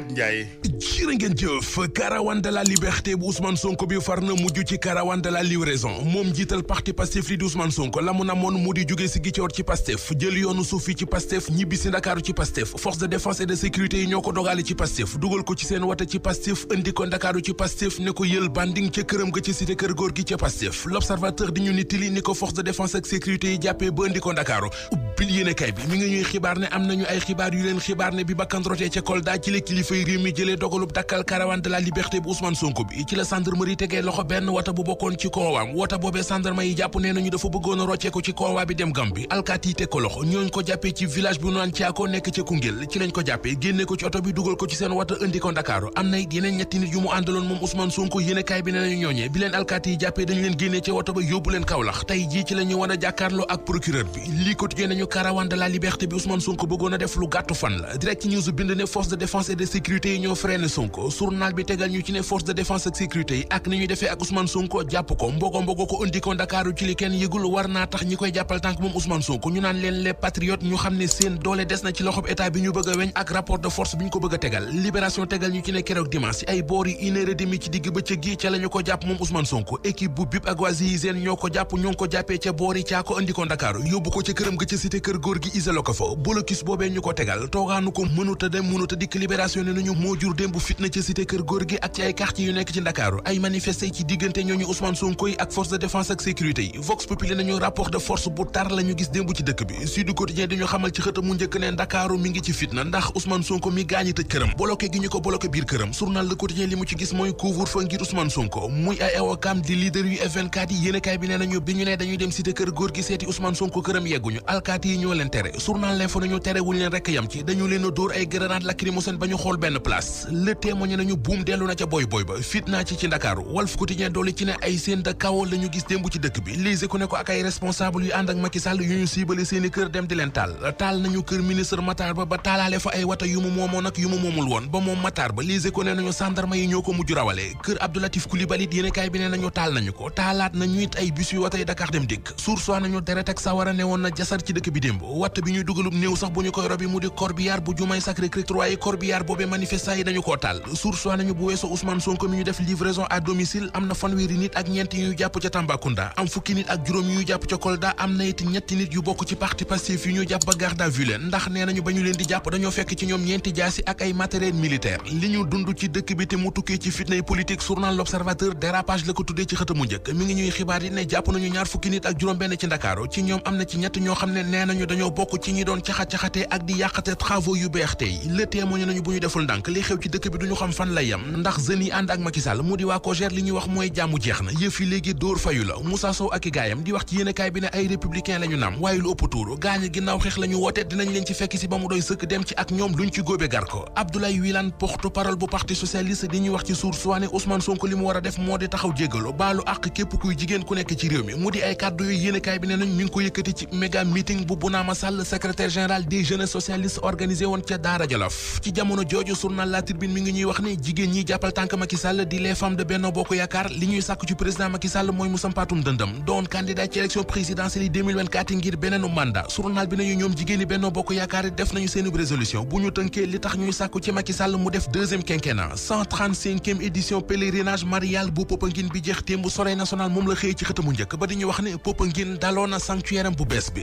Ndiaye. jërë ngeen jëf caravane de la liberté bu Ousmane Sonko bi far na mujj ci caravane de la livraison moom jiital parti Pastef li di Ousmane Sonko la mu namoon mu di jóge si Ziguinchor ci Pastef jël yoonu suuf yi ci Pastef ñibbi si Ndakaaru ci Pastef force de défense et de sécurité yi ñoo ko dogale ci Pastef dugal ko ci seen wata ci Pastef indi ko Ndakaaru ci Pastef ne ko yël banding ca këram ga ci cité kër góor gi ca Pastef l'observateur di ñu nittali ni ko force de défense ak sécurité yi jàppee ba indi ko Ndakaaru ubbil yéenekaay bi mi ngi ñuy xibaar ne am nañu ay xibaar yu leen xibaar ne bi bakkan rotee ca Kolda ci la kilifay réew mi jëlee dogalub dakkal caravane de la liberté bu Ousmane Sonko bi ci la gendarmerie tegee loxo benn wata bu bokkoon ci koowaam wata boobee gendarme yi jàpp nee nañu dafa bëggoon a rocceeku ci koowaa bi dem Gàmbi alkaati yi teg ko loxo ñooñ ko jàppee ci village bu naan Caako nekk ca Koungheul ci lañ ko jàppee génne ko ci oto bi dugal ko ci seen wata indi ko Ndakaaru am na yeneen ñetti nit yu mu àndaloon moom Ousmane Sonko yéenekaay bi nee nañu ñooñee bi leen alkaati yi jàppee dañu leen génnee ca wata ba yóbbu leen Kaolack tey jii ci la ñu war a jàkkaarloo ak procureur bi lii quotidien nañu caravane de la liberté bi Ousmane Sonko bëggoon a def lu gàttu fan la direct news bind ne force de défense et de sécurité yi ñoo freiné Sonko journal bi tegal ñu ci ne force de défense ak sécurité yi ak ni ñuy defee ak Ousmane Sonko jàpp ko mbogo ko indi ko Ndakaaru ci li kenn yëgul war naa tax ñi koy jàppal tànk moom Ousmane Sonko ñu naan leen les patriotes ñu xam ne seen doole des na ci loxob état bi ñu bëgg a weñ ak rapport de force bi ñu ko bëgg a tegal libération tegal ñu ci ne keroog dimanche ay boor yi 1h30 ci digg bëccëg gi ca la ñu ko jàpp moom Ousmane Sonko équipe bu BIP ak waa GIGN ñoo ko jàpp ñoo ngi ko jàppee ca boor yi caa ko indi ko Ndakaaru yóbbu ko ca këram ga ca cité kër góor gi isolé ko fa bolokis boobee ñu ko tegal toogaanu ko mënuta dem mënuta dikk libération ne nañu moo jur démb fitna ca cité kër góor gi ak ci ay quartier yu nekk ci Ndakaaru ay manifesté ci diggante ñooñu Ousmane Sonko yi ak force de défense ak sécurité yi Vox Populi nañu rapport de force bu tar la ñu gis démb ci dëkk bi Sud Quotidien dañu xamal ci xëtam mu njëkk ne Ndakaaru mi ngi ci fitna ndax Ousmane Sonko mi gaañi tëj këram bloqué gi ñu ko bloqué biir këram journal Le Quotidien li mu ci gis mooy couvre-feu ngir Ousmane Sonko muy ay awakam di leader yu F24 yi yéenekaay bi nee nañu bi ñu ne dañuy dem cité kër góor gi seeti Ousmane Sonko këram yegguñu alkaati yi ñoo leen tere journal L'Info nañu tere wuñu leen rekk yam ci dañu leen a dóor ay grenade lacrymogène ba ñu xool benn place Le Témoin nañu buum dellu na ca boy ba fitna ci Ndakaaru Walf Quotidien doole ci ne ay scène de chaos la ñu gis démb ci dëkk bi Les Échos ne ko ak ay responsable yu ànd ak Macky Sall yu ñu siibale seeni kër dem di leen taal nañu kër ministre Matar Ba ba taalaale fa ay wata yu mu moomoon ak yu mu moomul woon ba moom Matar Ba Les Échos ne nañu gendarme yi ñoo ko mujj rawale kër Abdou Latif Coulibaly yéenekaay bi ne nañu taal nañu ko taalaat nañu it ay bus yu watay Dakar dem dikk Source A nañu deret ak sawara ne woon na jasar ci dëkk bi démb watt bi ñuy dugalub néew sax bu ñu koy robi mu di corbillard bu jumaay Sacré-Cœur 3 yi corbillard boobee manifestant yi dañu koo taal Source A nañu bu weesoo Ousmane Sonko mi ñu def livraison à domicile am na fanweeri nit ak ñeent yu ñu jàpp ca Tambacounda am fukki nit ak juróom yu ñu jàpp ca Kolda am na it ñetti nit yu bokk ci parti Pastef yu ñu jàpp ba garde à vue leen ndax nee nañu ba ñu leen di jàpp dañoo fekk ci ñoom ñeenti jaasi ak ay matériel militaire li ñu dund ci dëkk bi te mu tukkee ci fitnay politique journal L'Observateur dérapage la ko tuddee ci xëtamu njëkk mi ngi ñuy xibaar yi ne jàpp nañu ñaar fukki nit ak juróom benn ci Ndakaaru ci ñoom am na ci ñett ñoo xam ne nee nañu dañoo bokk ci ñi doon caxat-caxatee ak di yàqate travaux yu BRT yi Le Témoin nañu bu ñu deful ndànk li xew ci dëkk bi duñu xam fan lay yam ndax jeunes yi ànd ak Macky Sall mu di waa COJER li ñuy wax mooy jàmmu jeex na yëf yi léegi dóor fayu la Moussa Sow ak i gaayam di wax ci yéenekaay bi ne ay républicain la ñu nam waaye lu ëpp tuuru gaañ ginnaaw xeex la ñu woote dinañ leen ci fekk si ba mu doy sëkk dem ci ak ñoom luñ ci góobe gar ko Abdoulaye Wilane porte-parole bu parti socialiste di ñuy wax ci Source A ne Ousmane Sonko li mu war a def moo di taxaw jéggalu baalu àq képp kuy jigéen ku nekk ci réew mi mu di ay kàddu yooyu yéenekaay bi ne nañ mi ngi ko yëkkati ci méga meeting bu Bounama Sall secrétaire général des jeunes socialistes organisé woon ca Daara Jolof ci jamono jooju journal La Tribune mi ngi ñuy wax ne jigéen ñi jàppal tànk Macky Sall di les femmes de Benno Bokk Yaakaar li ñuy sàkku ci président Macky Sall mooy mu sampaatum dëndëm doon candidat ci élection présidentielle yi 2024 ngir beneenu mandat journal bi nañu ñoom jigéeni Benno Bokk Yaakaar yi def nañu seenub résolution bu ñu tënkee li tax ñuy sàkku ci Macky Sall mu def deuxième quinquennat 135e édition pèlerinage marial bu Popenguine bi jeex témb Soleil national moom la xëy ci xëtamu njëkk ba di ñu wax ne Popenguine daloo na sanctuaire am bu bees bi